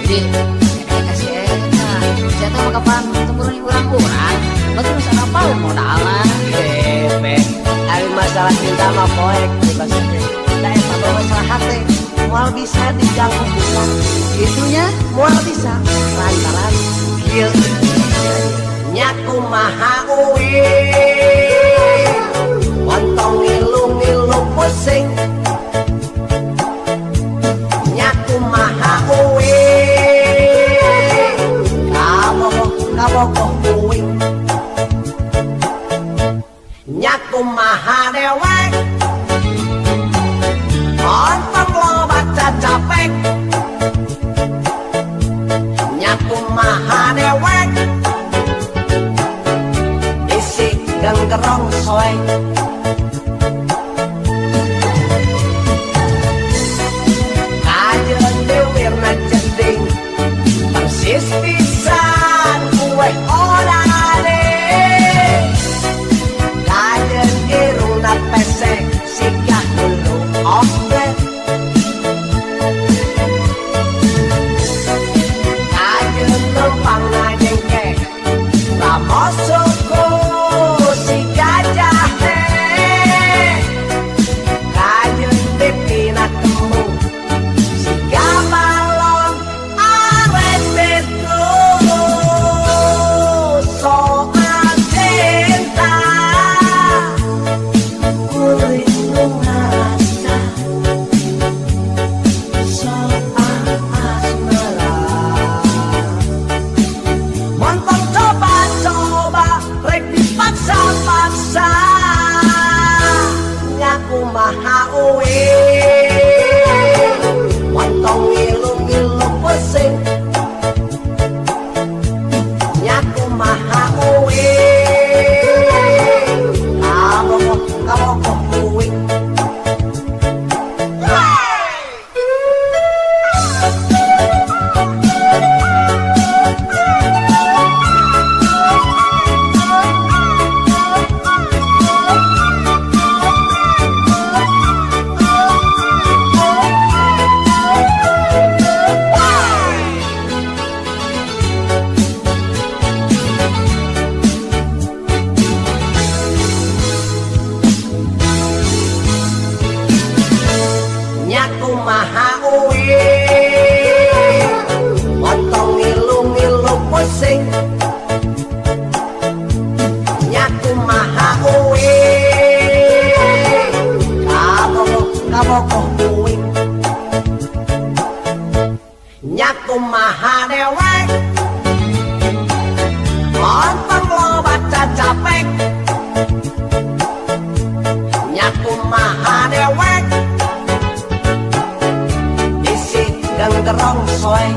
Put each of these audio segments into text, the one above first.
Jadi ka si eta. Si eta mah kapan cemburu urang-urang. Batur geus apal modalna. Bebek, ari masalah cinta mah poek bebas teh. Da eta mah masalah hate, moal bisa diganggu gugat. Gitunya moal bisa lantaran kieu. Nya kumaha uing, montong ngilu-ngilu pusing. Nya kumaha uing, kabogoh kabogoh uing. Nya kumaha dewek, montong loba cacapek. Nya kumaha dewek, isi genggerong soek. Kajeun dewirna jeding, persis pisan kue orane. Kajeun irungna pesek, sikah hulu oge. Kajeun lempangna jengkeh, ramos suku si gajahe. Kajeun pipina kembung, siga balon aret betu. Soal cinta, kuring nu ngarasa. Soal asmara, montong coba-coba, rek dipaksa-paksa. Nya kumaha uing, montong ngilu-ngilu pusing. Nya kumaha uing, kabogoh kabogoh uing. Nya kumaha uing, montong ngilu-ngilu pusing. Nya kumaha uing, kabogoh kabogoh uing. Nya kumaha dewek, montong loba cacapek. Nya kumaha dewek, isi genggerong soek.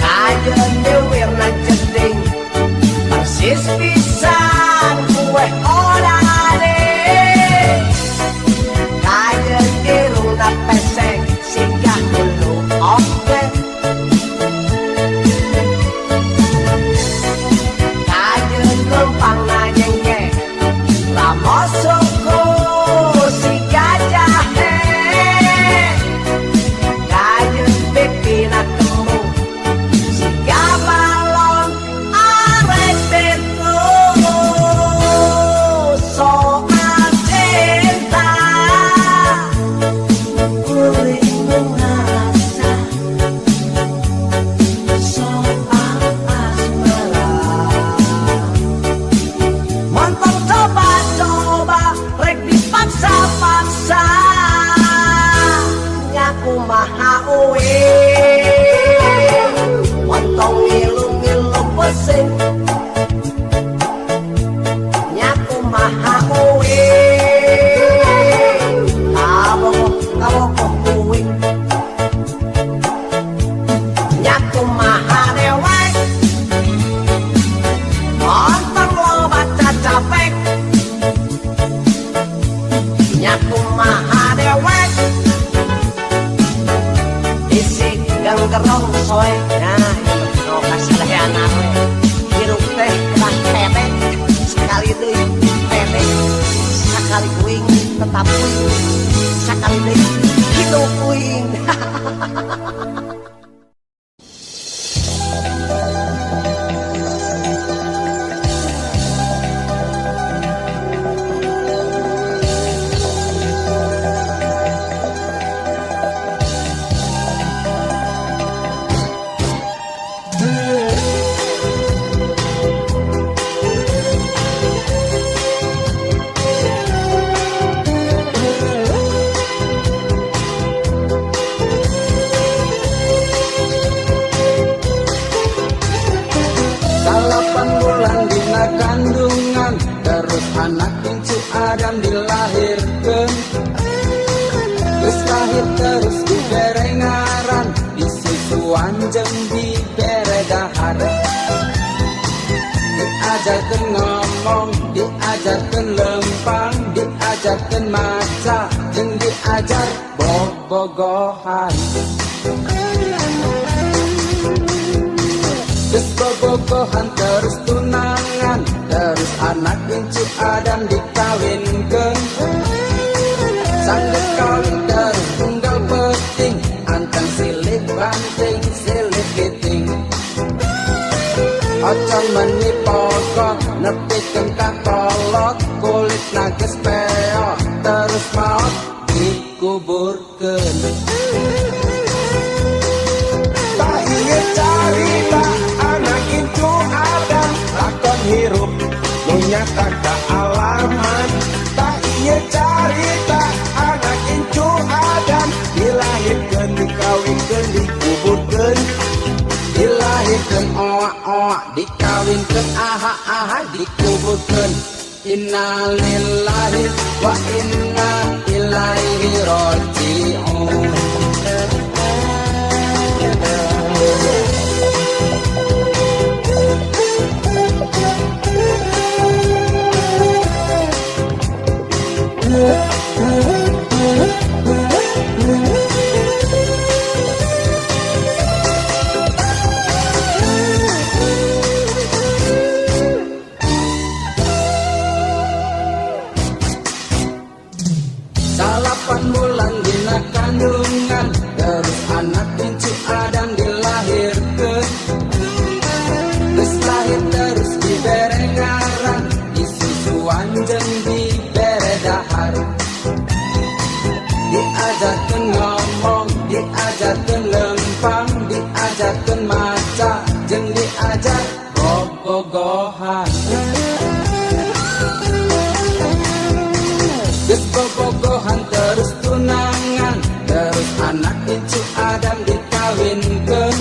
Kajeun dewirna jeding, persis pisan kue orane. Kajeun irungna pesek, sikah hulu oge. Kajeun lempangna jengkeh, ramos suku si gajahe. Kajeun pipina kembung, siga balon aret betu. Soal cinta, kuring nu ngarasa. Soal asmara, montong coba-coba, rek dipaksa-paksa. Nya kumaha uing, montong ngilu-ngilu pusing. Nya kumaha uing, kabogoh kabogoh uing. Nya kumaha dewek, montong loba cacapek. Nya kumaha dewek, isi genggerong soek. Nah, ieu mah kasadayana we. Hirup teh kedah pede, sekali deui pede, sakali uing tetap uing. Sakali deui hidup uing. 8 bulan dina kandungan, terus anak incu Adam dilahirkan. Geus lahir terus dibere ngaran, disusuan jeung dibere dahar, diajarkeun ngomong, diajarkeun lempang, diajarkeun maca, jeung diajar bobogohan. Geus bobogohan terus tunangan, terus anak incu Adam dikawinkeun. Sanggeus kawin terus tunggal peuting, anteng silih banting silih piting. Ocon meni pogot nepikeun ka kolot, kulitna geus peot terus maot dikuburkeun. Tah ieu carita anak incu Adam, lakon hirup nu nyata kaalaman. Tah ieu carita anak incu Adam, dilahirkeun, dikawinkeun, dikuburkeun. Dilahirkeun oak-oak, dikawinkeun aha-aha, dikuburkeun. Innalillahi wa inna ilaihi raji'un. 8 bulan dina kandungan, terus anak incu Adam dilahirkeun. Geus lahir terus dibere ngaran, disusuan jeung dibere dahar, diajarkeun ngomong, diajarkeun lempang, diajarkeun maca, jeung diajar bobogohan. Geus bobogohan terus tunangan, terus anak incu Adam dikawinkeun.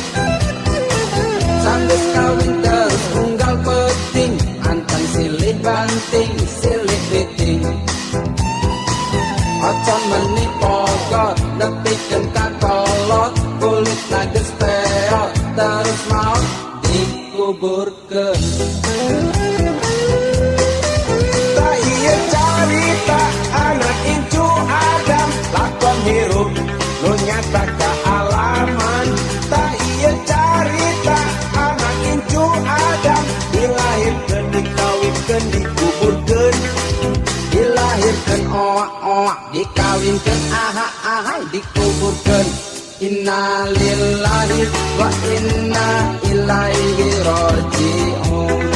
Sanggeus kawin terus unggal peuting, anteng silih banting silih piting. Ocon meni pogot nepikeun ka kolot, kulitna geus peot terus maot dikuburkeun. Tah ieu carita anak incu Adam, lakon hirup nu nyata kaalaman. Tah ieu carita anak incu Adam, dilahirkeun, dikawinkeun, dikuburkeun. Dilahirkeun oak-oak, dikawinkeun aha-aha, dikuburkeun. Innalillahi wa inna ilaihi raji'un.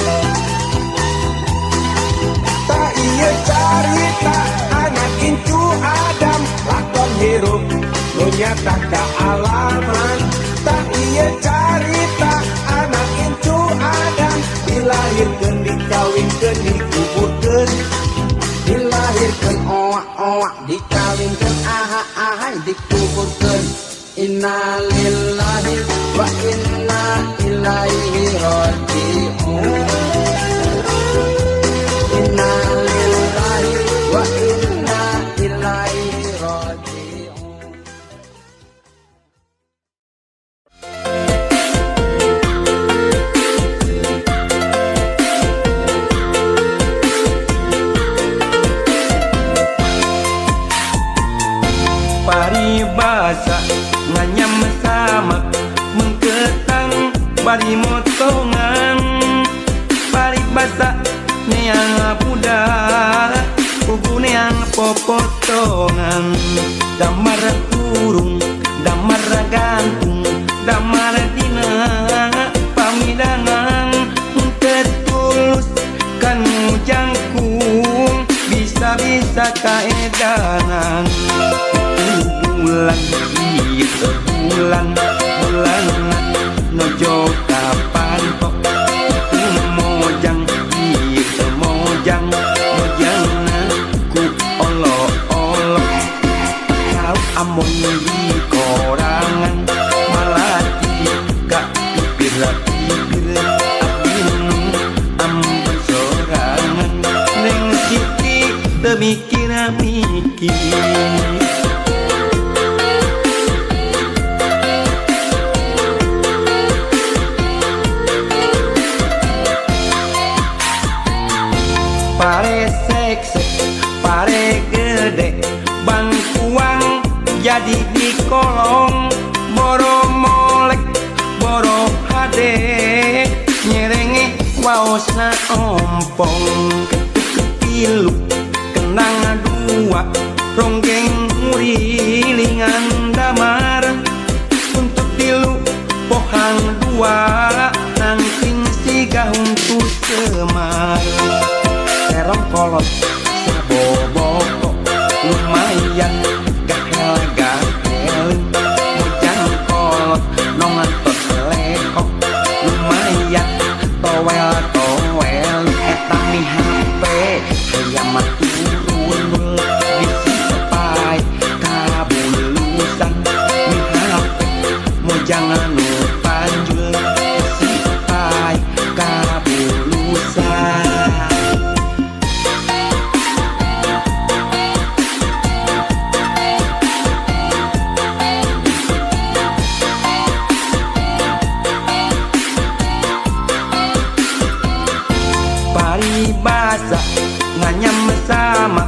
Tah ieu carita anak incu Adam, lakon hirup nu nyata kaalaman. Tah ieu carita anak incu Adam, dilahirkeun, dikawinkeun, dikuburkeun. Dilahirkeun oak-oak, dikawinkeun aha-aha, dikuburkeun. Innalillahi wa inna ilaihi raji'un. Innalillahi wa inna ilaihi raji'un. Paribasa nganyam samak mengketang bari motongan, paribasa neang budak kuku neang. popotongan. Damar kurung, damar gantung, damar dina pamidangan. Tetulus kanu jangkung, bisa-bisa kaedanan. Bulan ieu bulan bulan nojo kapantok. Mojang ieu mojang mojangna ku olo-olo. Kau amon di korangan malati ka pipir-pipir abdi nu ambon sorangan. Neng Siti teu mikir-mikir. Pare seksek, pare gede, bangkuang jadi di kolong. Boro molek, boro hade, nyerenge waosna ompong. Ketuk tilu, kenang dua, ronggeng ngurilingan damar. Untuk tilu, pohang dua, nangking siga huntu semar. Terong kolot saboboko lumayan gahel gahel. Mojang kolot nongatot lekok lumayan towel towel. Eta mi HP hayam turun bisi pai kabulusan. Mi HP mojang anu panjul bisi pai kabulusan. Paribasa nganyam sama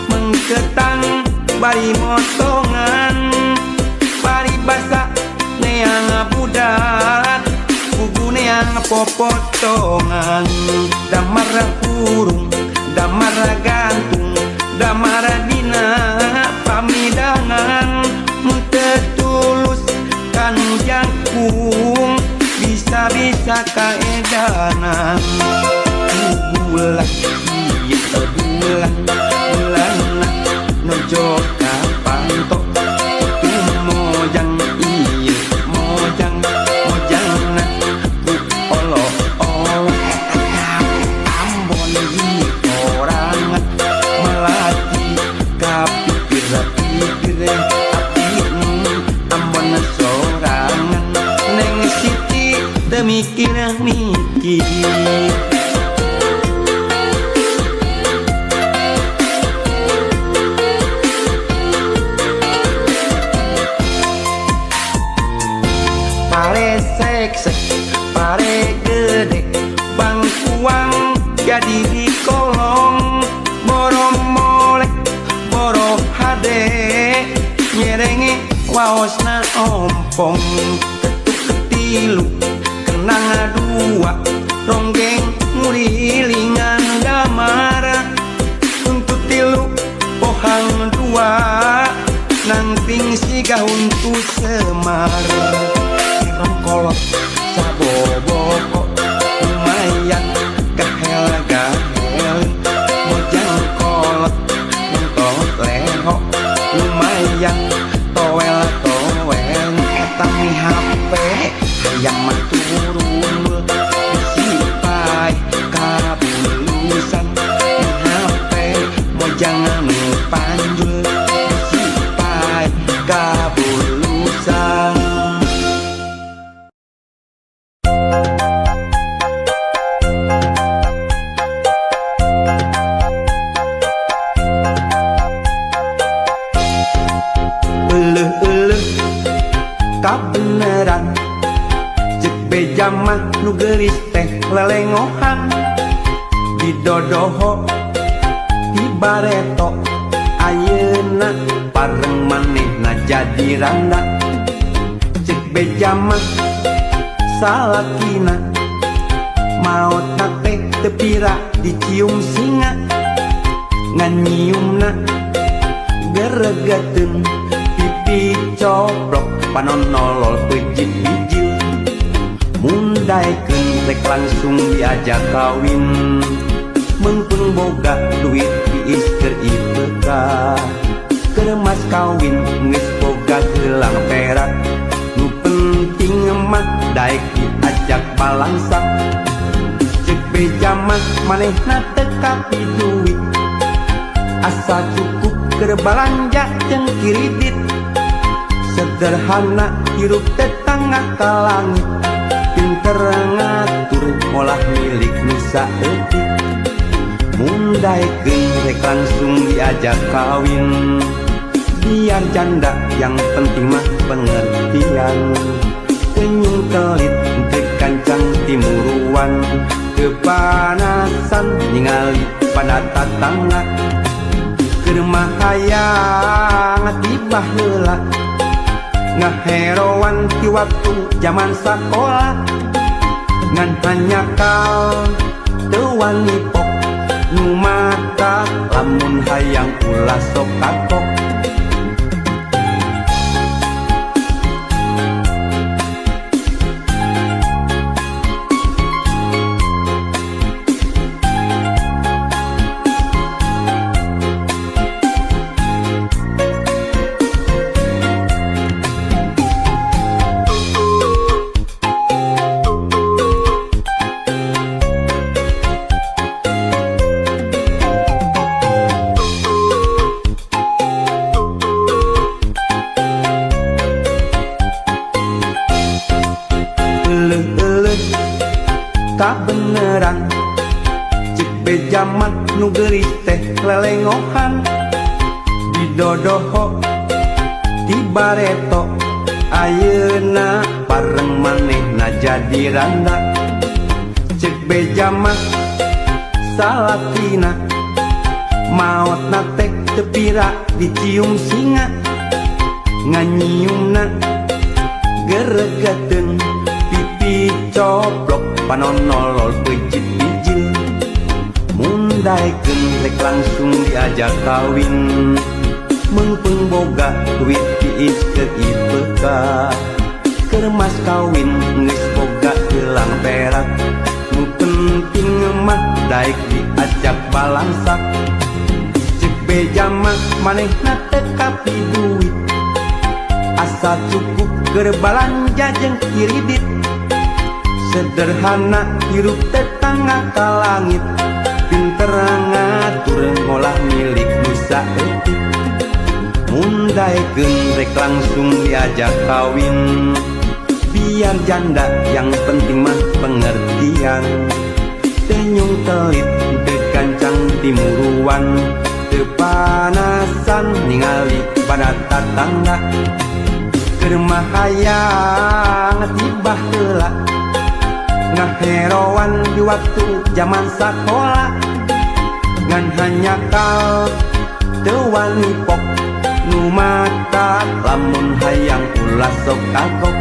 mengketang bari motongan. Paribasa neang budak buku neang popotongan. Damar kurung, damar gantung, damar dina pamidangan. Tetulus kanu jangkung, bisa-bisa kaedanan. Bulan ieu bulan bulan nojo kapantok. Mojang ieu mojang mojangna ku olo olo. Eta ambon di korangan malati ka pipir-pipir abdi ambon sorangan. Neng Siti teu mikir-mikir. Pare seksek, pare gede, bangkuang jadi di kolong. Boro molek, boro hade, nyerenge waosna ompong. Ketuk ketilu, kenang dua, ronggeng ngurilingan damar. Untuk tilu, pohang dua, nangting siga huntu semar. Terong kolot saboboko lumayan gahel gahel. Mojang kolot ngentot leho lumayan towel towel. Eta mi HP hayam mah turun bisi pai kabulusan. Mi HP mojang anu panjul bisi pai kabulusan. Euleuh-euleuh kabeneran cek beja mah nu geulis teh lelengohan. Didodoho ti bareto ayeuna pareng manehna jadi randa. Cek beja mah salakina maot teh teu pira dicium singa. Ngan nyiumna Geregeteun pipi coplok panon nolol peuncit bijil. Mun daekeun rek langsung diajak kawin. Meungpeung boga duit tiis keur IPK. Keur mas kawin geus boga gelang perak. Nu penting mah daek diajak balangsak. Ceuk beja mah manehna teu kapi duit. Asa cukup keur balanja jeung kiridit. Sederhana hirup tetangga ka langit. Pinter ngatur molah milik nu saeutik. Mun daekeun rek langsung diajak kawin. Biar janda yang penting mah pengertian. Kenyung kelit teu kancang timuruan. Kepanasan ningali pada tatangga. Keur mah hayang tibah heula. Ngaheroan ti waktu jaman sakola. Ngan hanyakal teu wani pok. Nu mata lamun hayang ulah sok kagok. Kabeneran cek beja mah nu geulis teh lelengohan. Didodoho ti bareto ayeuna pareng manehna jadi randa. Cek beja mah salakina maotna teh teu pira dicium singa. Nganyiumna geregeteun pipi coplok panon nolol peuncit bijil. Mun daekeun rek langsung diajak kawin. Meungpeung boga duit tiis keur IPK. Keur mas kawin geus boga gelang perak. Nu penting mah daek diajak balangsak. Ceuk beja mah manehna teu kapi duit. Asa cukup keur balanja jeung kiridit. Sederhana hirup tetangga ka langit. Pinter ngatur ngolah milik nu saeutik. Mun daekeun rek langsung diajak kawin. Biar janda yang penting mah pengertian. Tenyung telit teu gancang timuruan. Teu panasan ningali pada tatangga. Keur mah hayang tibah heula. Ngaheroan di waktu jaman sakola. Ngan hanyakal teu wani pok. Nu mata lamun hayang ulah sok kagok.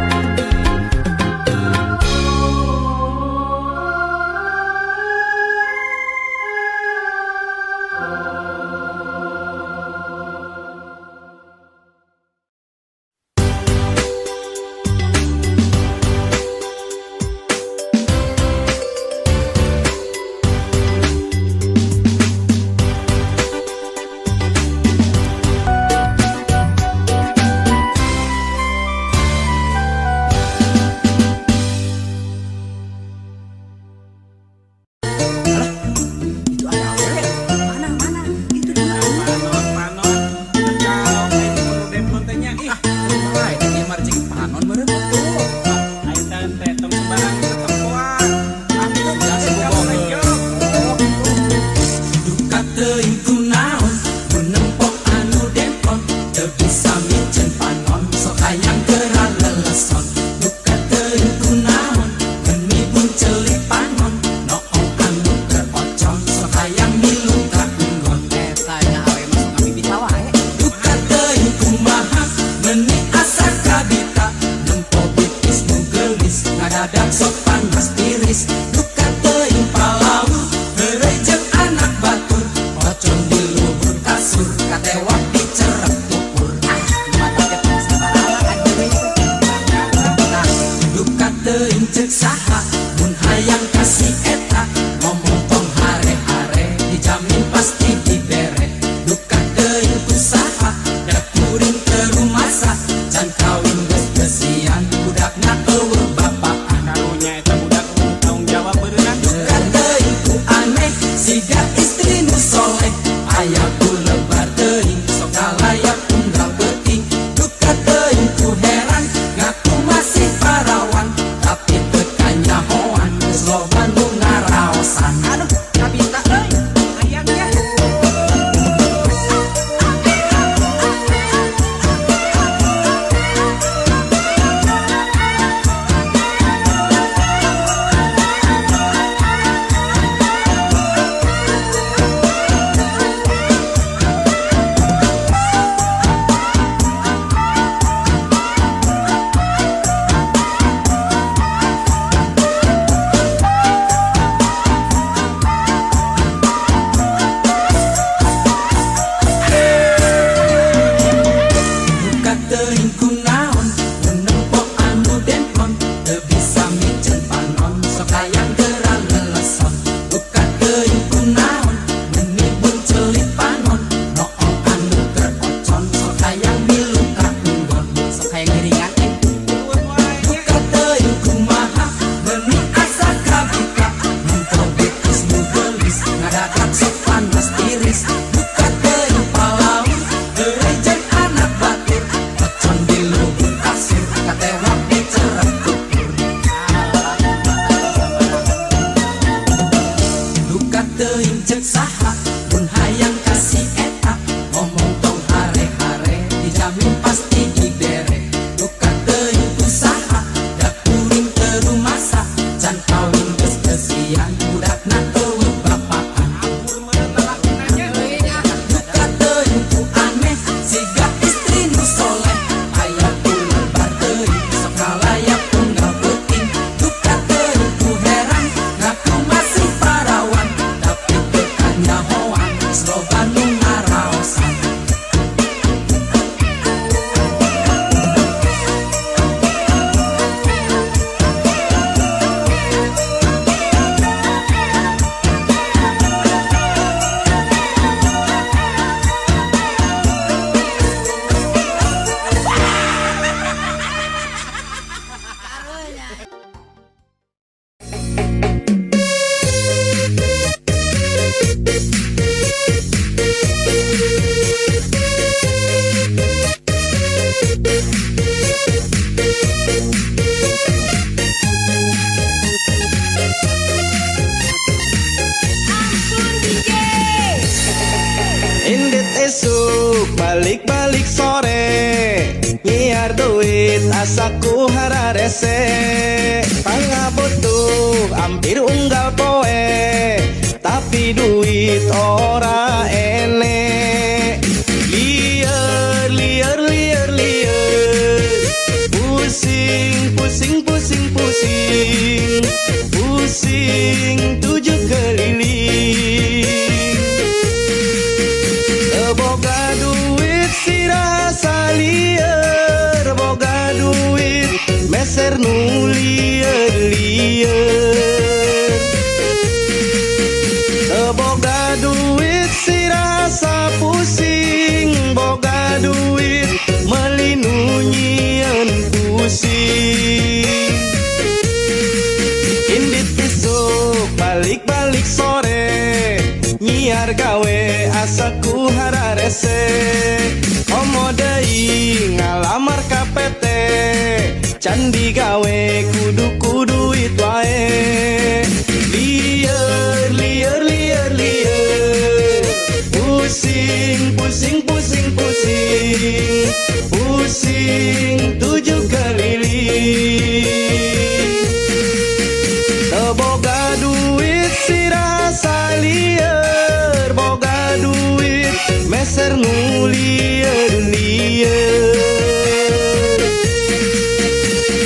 Dijamin pasti dibere. Duka teuing ku saha, da kuring teu rumasa. Can kawin geus kesian, budakna eueuh bapaan. Duka teuing ku aneh, siga istri nu soleh. Aya lebar teuing, sok kalayap unggal peuting. Duka teuing ku heran, ngaku masih parawan, tapi teu kanyahoan, geus loba nu ngaraosan. Indit esuk balik-balik sore, nyiar duit asaku hararese. Pangabutuh hampir unggal poe, tapi duit ora ene. Lieur lieur lieur lieur, pusing pusing pusing pusing, pusing tujuh keliling. Boga duit sirasa lieur, boga duit meser nu lieur lieur. Boga duit sirasa pusing, boga duit meuli nu nyieun pusing. Indit isuk balik-balik sore, nyiar gawe asaku hararese. Komo deui ngalamar ka PT, can digawe kudu ku duit wae. Lieur lieur lieur lieur, pusing pusing pusing pusing, pusing tujuh keliling. Teu boga duit sirasa lieur, boga duit meser nu lieur lieur.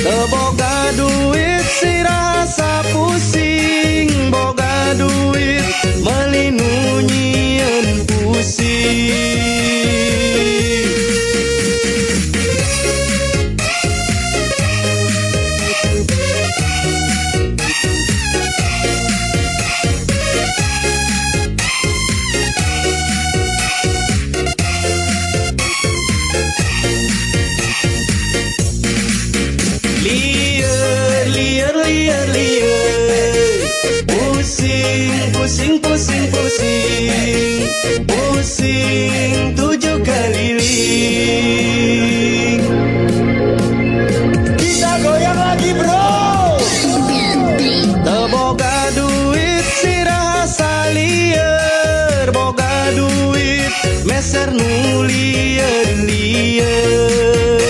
Teu boga duit sirasa pusing, boga duit meuli nu nyieun pusing. Lieur lieur lieur lieur, pusing pusing pusing pusing, pusing tujuh keliling. Kita goyang lagi bro. Teu boga duit sirasa lieur, boga duit meser nu lieur lieur.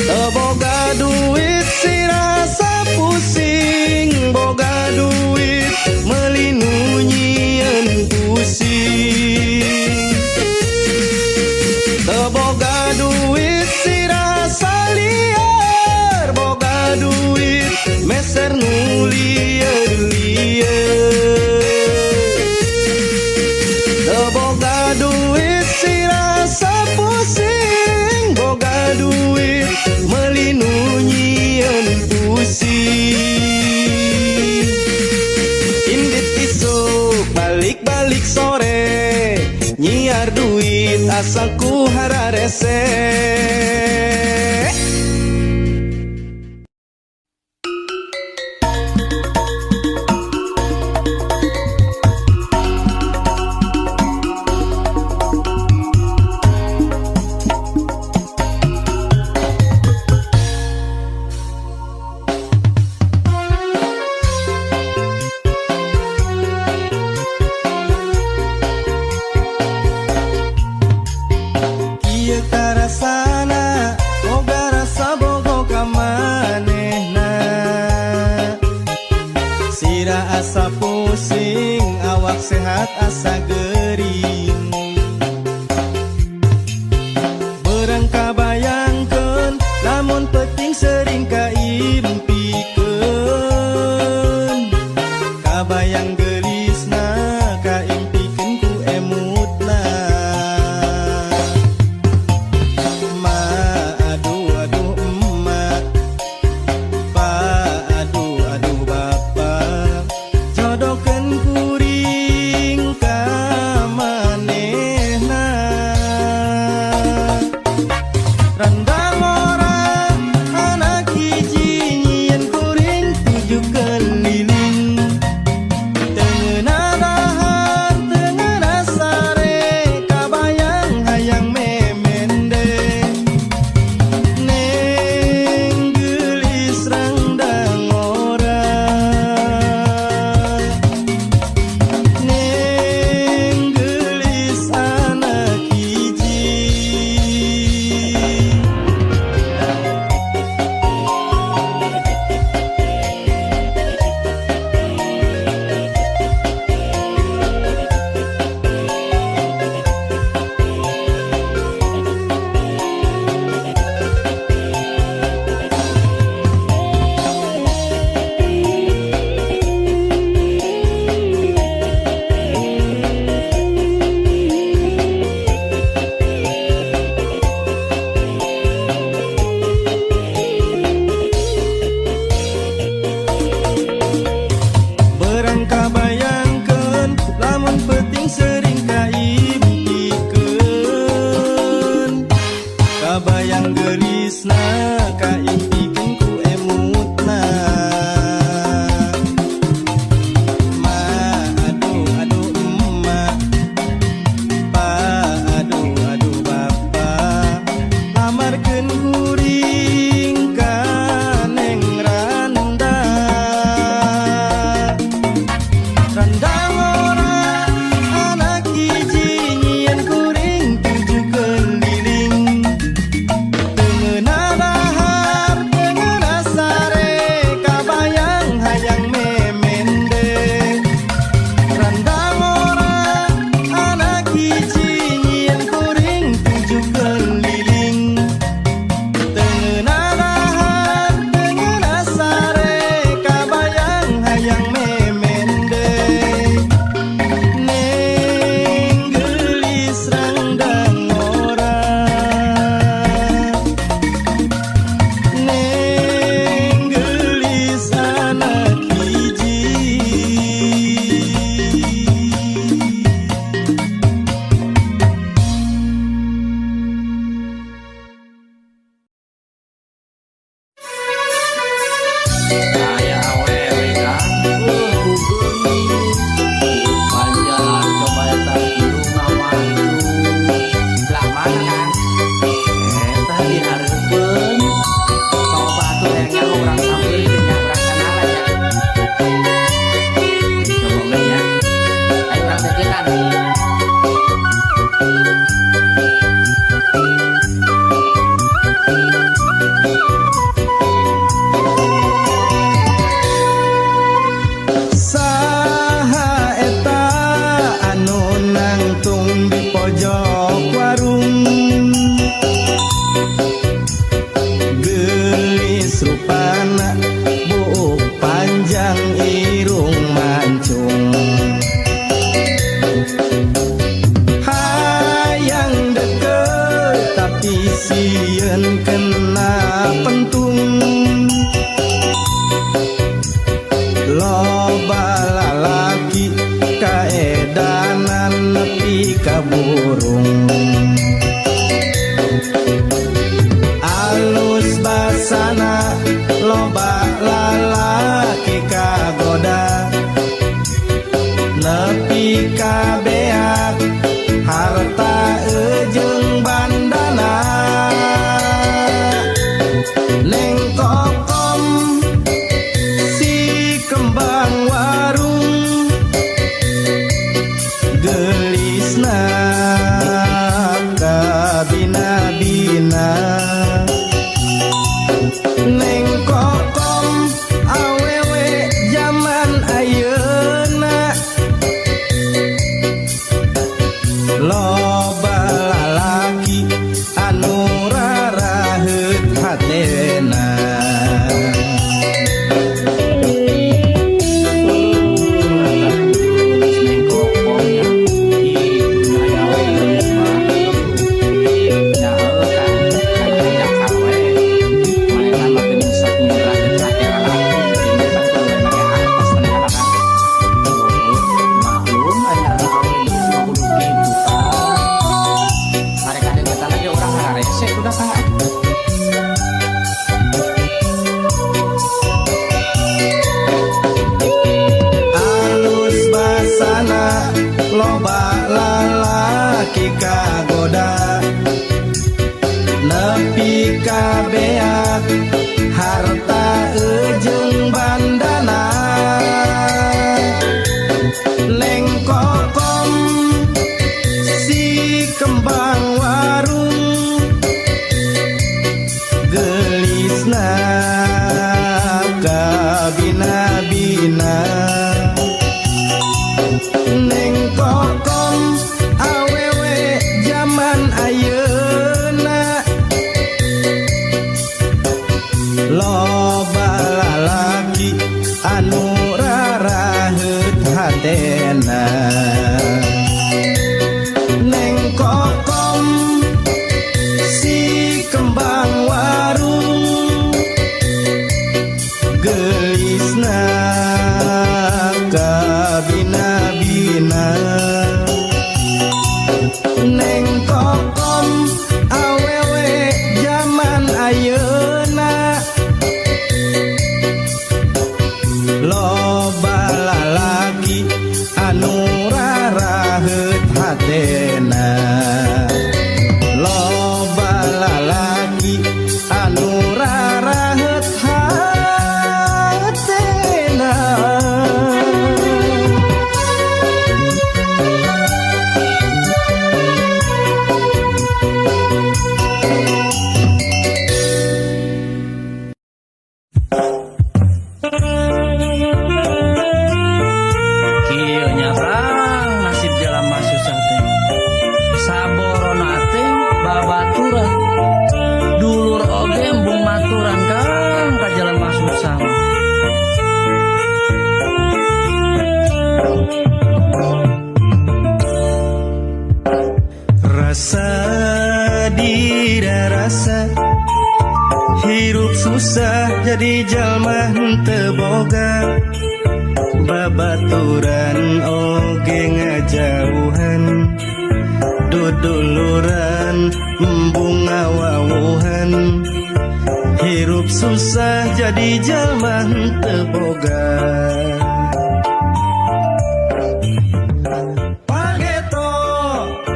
Teu boga duit sirasa pusing, boga duit meuli nu nyieun pusing. Teu boga duit sirasa lieur, boga duit meser nu lieur lieur. Teu boga duit sirasa pusing, boga duit meuli nu nyieun pusing. Indit isuk balik-balik sore, nyiar duit asaku hararese. Kasebat asa gering. Berang kabayangkeun lamun penting sering kaimpikeun. Kabayang geulisna kaimpikeun ku emutna. Ma aduh aduh emak, pa aduh aduh bapak, jodohkeun kuring ka manehna. Randa ngora anak hiji nyieun kuring tujuh keliling. Teu ngeunah dahar teu ngeunah sare, kabayang hayang memende. Neng geulis randa ngora, neng geulis anak hiji. Berang kabayangkeun lamun penting sering kaimpikeun. Kabayang geulisna kaimpikeun ku emutna. Ma aduh aduh emak, pa aduh aduh bapak, lamarkeun kuring ka Neng Randa. Randa ngora anak hiji nyieun kuring tujuh keliling. Teu ngeunah dahar teu ngeunah sare, kabayang hayang memende. Randa ngora anak hiji nyieun kuring tujuh keliling. Teu ngeunah dahar teu ngeunah sare, kabayang hayang memende. Neng geulis randa ngora, neng geulis anak hiji. Aya awewe kan, ku geulis. Panjang coba eta irungna mancung. Belah mana kan? Eta di hareupeun. Coba atuh hayang nyaho urang sampeurkeun nya, urang kenalan nya. Coba we nya. Ayo urang deukeutan. Saha eta anu nangtung di pojok warung, geulis rupana buuk panjang irung mancung. Hayang deket tapi sieun kena pentung. Loba lalaki kaedanan nepi ka burung. Alus basana loba lalaki kagoda, nepi ka beak harta jeung bandana. Neng Kokom si kembang warung, geulisna kagoda nepi ka beak harta jeung bandana. Neng Kokom si kembang warung gelisna kabina-bina. Neng Kokom awewe jaman ayeuna loba lalaki anu raraheut hatena. Neng Kokom si kembang warung gelisna kabina-bina. Neng Kokom awewe jaman ayeuna loba lalaki anu raraheut hatena. Loba lalaki anu raraheut hatena. Kieu nya Kang, nasib jelema susah teh. Saborona teh babaturan. Dulur oge embung maturan Kang ka jelema susah. Rasa dirasa hirup susah jadi jalma henteu boga babaturan oge ngajauhan duduluran embung ngawawuhan hirup susah jadi jalma henteu boga. Pageto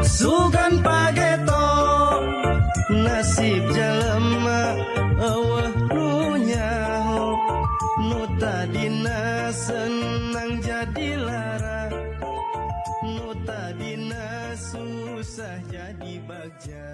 sugan pageto nasib jelema eueuh nu nyaho nu tadina senang jadi lara nu tadina susah jadi bagja.